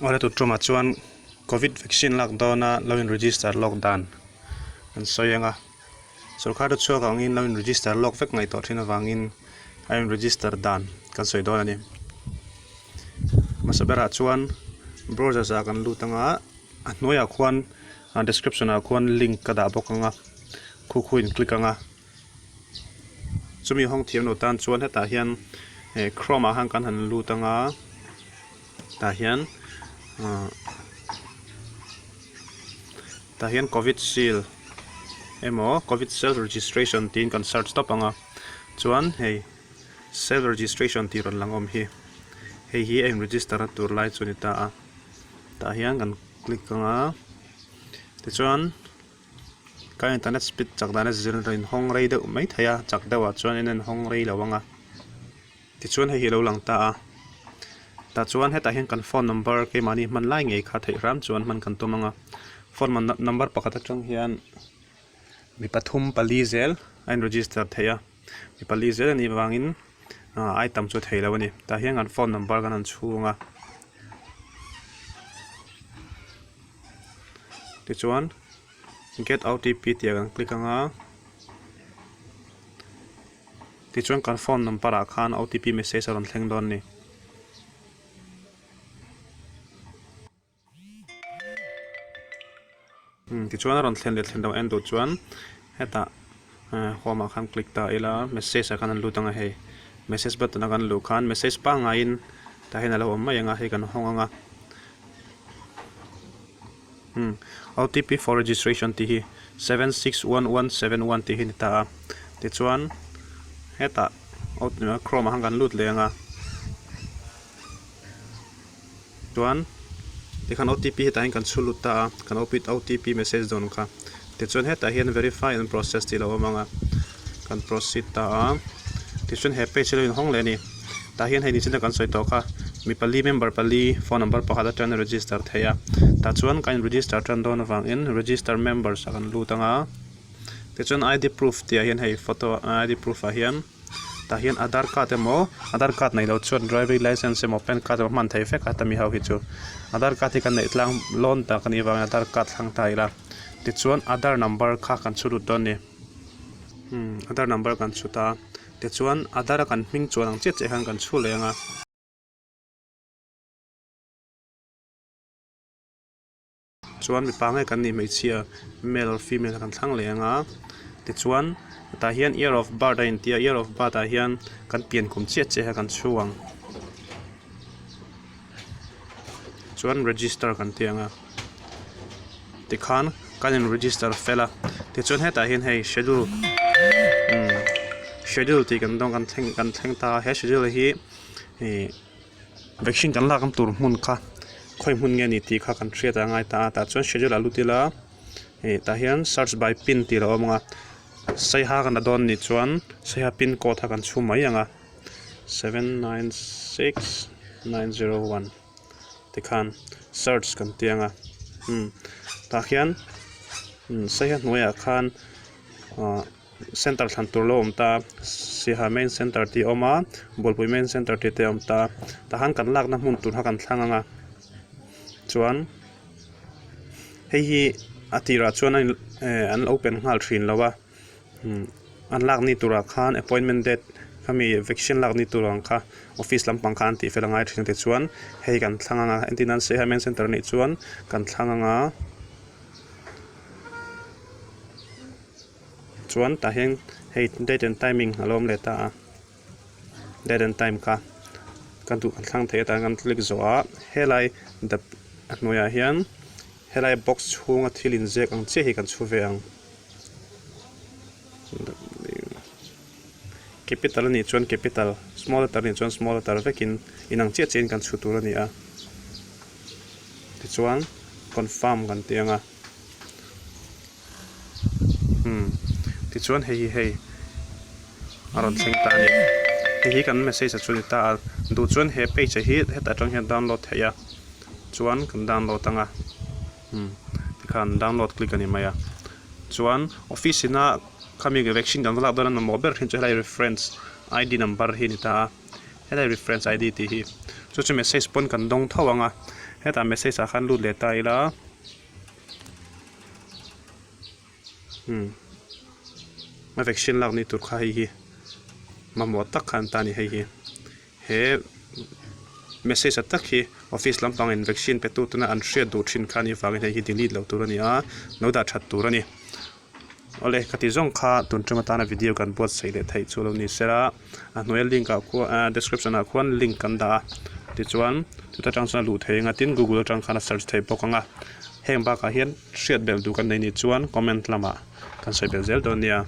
Awle tun tumah chuan covid vaccine lak dawna lo in register lawk dan an sawi ang a, sorkar te chhuak angin lo in register lawk vek ngaih tawh thin avangin a in register dan kan sawi dawn a ni. Hmasa berah chuan browsers ah kan lut ang a, a hnuaiah khuan description ah khuan link ka dah bawk ang a, khu khu in click ang a. Chumi hawng thiam lo tan chuan hetah hian eh chrome ah khan kan han lut anga tah hian ah tah hian covid seal emaw covid self registration tiin kan search tawp ang a chuan hei self registration tih rawn lang awm hi hei hi a in register na tur lai chu a ni ta a tah hian kan click anga tichuan. Ka internet speed chak dan a zir in hawng rei deuh mai thei a, chak deuh ah chuan in hawng rei lo ang a. Tichuan hei hi a lo lang ta a, tah chuan hetah hian kan phone number keimahni hman lai ngei kha theih hram chuan hman kan tum ang a, phone number pakhat atang hian mi pathum pali zel a in register theih a, mi pali zel a nih vangin ah ai tam chu a thei lo a ni. Tah hian kan phone number kan han chhung a. Tichuan get OTP tih ah kan click ang a, tichuan kan phone number ah khan OTP message a rawn thleng dawn a ni. Tichuan a rawn thlen leh thlen loh en duh chuan hetah home ah khan click ta ila message ah khan an lut ang a hei message button a kan luh khan message pangaiin tah hian a lo awm mai ang a hei kan hawng ang a. OTP for registration tih hi 761171 tih hi a ni ta a tichuan hetah chrome ah khan kan lut leh ang a chuan tikhan OTP hetah hian kan chhu lut ta a kan OTP message dawn kha tichuan hetah hian verify and process tih a lo awm ang a kan proceed ta a tichuan he page hi a lo inhawng leh a ni. Tah hian hei nichina kan sawi tawh kha mi pali member pali phone number pakhat atangin a register theih a tah chuan kan in register tan dawn avangin register members ah kan lut ang a tichuan ID proof tih ah hian hei photo ID proof ah hian tah hian aadhar card emaw aadhar card neih loh chuan driving licence emaw pan card emaw hman theih vek a tami ho hi chu aadhar card hi kan neih tlang lawn tak anih avangin aadhar card thlang ta ila tichuan aadhar number kha kan chhu lut dawn a ni aadhar number kan chhut a. Tichuan Adhar a kan hming chuan ang chiah chiah hian kan chhu leh ang a. Chuan mipa nge kan nih hmeichhia male or female kan thlang leh ang a. Tichuan tah hian year of birth a inti a, year of birth ah hian kan pian kum chiah chiah hi kan chhu ang. Chuan register kan ti ang a tikhan kan in register fel a tichuan hetah hian hei schedule umm schedule tih kan dawng kan thleng kan thleng ta a he schedule hi ihh vaccine kan lak na tur hmun kha khawi hmun nge ni tih kha kan hriat a ngai ta a tah chuan schedule ah lut ila ih tah hian search by pin tih a lo awm ang a saiha kan la dawn anih chuan saiha pin code kha kan chhum mai ang a. 796901 tikhan search kan ti ang a umm tah khian umm saiha hnuaiah khan ah center thlan tur lo awm ta siaha main center tih a awm a bualpui main center tih te a awm ta tah khan kan lakna hmun tur kha kan thlang ang a chuan hei hi a tirah chuan a in eh an open nghal thin lo a. An lak ni turah khan appointment date khami vaccine lak ni tur ang kha office lampang khan an tih fel a ngai thin tichuan hei kan thlang ang a entir nan saiha main center anih chuan kan thlang ang a chuan tah hian hei date and timing a lo awm leh ta a date and time kha kan duh kan thlang thei a tah hian kan click zawh a helai dap a hnuaiah hian helai box chhunga thil inziak ang chiah hi kan chhu ve ang. Capital anih chuan capital small letter anih chuan small letter vekin inang chiah chiahin kan chhu tur a ni a tichuan confirm kan ti ang a umm tichuan hei hi hei a rawn thleng ta a ni hei hi kan message a chu a ni ta a duh chuan he page ah hi hetah atang hian download theih a chuan kan download ang a. Umm tikhan download click a ni mai a chuan office ina khami vaccine kan va lak dawn a mamawh ber thin chu helai reference ID number hi a ni ta a helai reference ID tih hi Chu chu message pawn kan dawng tho ang a, hetah message ah khan lut leh ta ila umm a vaccine lak ni tur kha hei hi mamawh tak kha an ta a ni hei hi. He message a tak hi office lampang in vaccine pe tu tuna an hriat duh thin kha a nih vangin hei hi delete loh tur a ni a, lo dah that tur a ni. Awle ka ti zawng kha tun tum atana video kan buatsaih leh theih chu lo ni se la, a hnuaia link ah khuan ah description ah khuan link kan dah a, tichuan chuta tang chuan a luh theih ang a tin google atang khan a search theih bawk ang a, heng bakah hian hriat belh duh kan nei nih chuan comment lamah kan sawi belh zel dawn nia.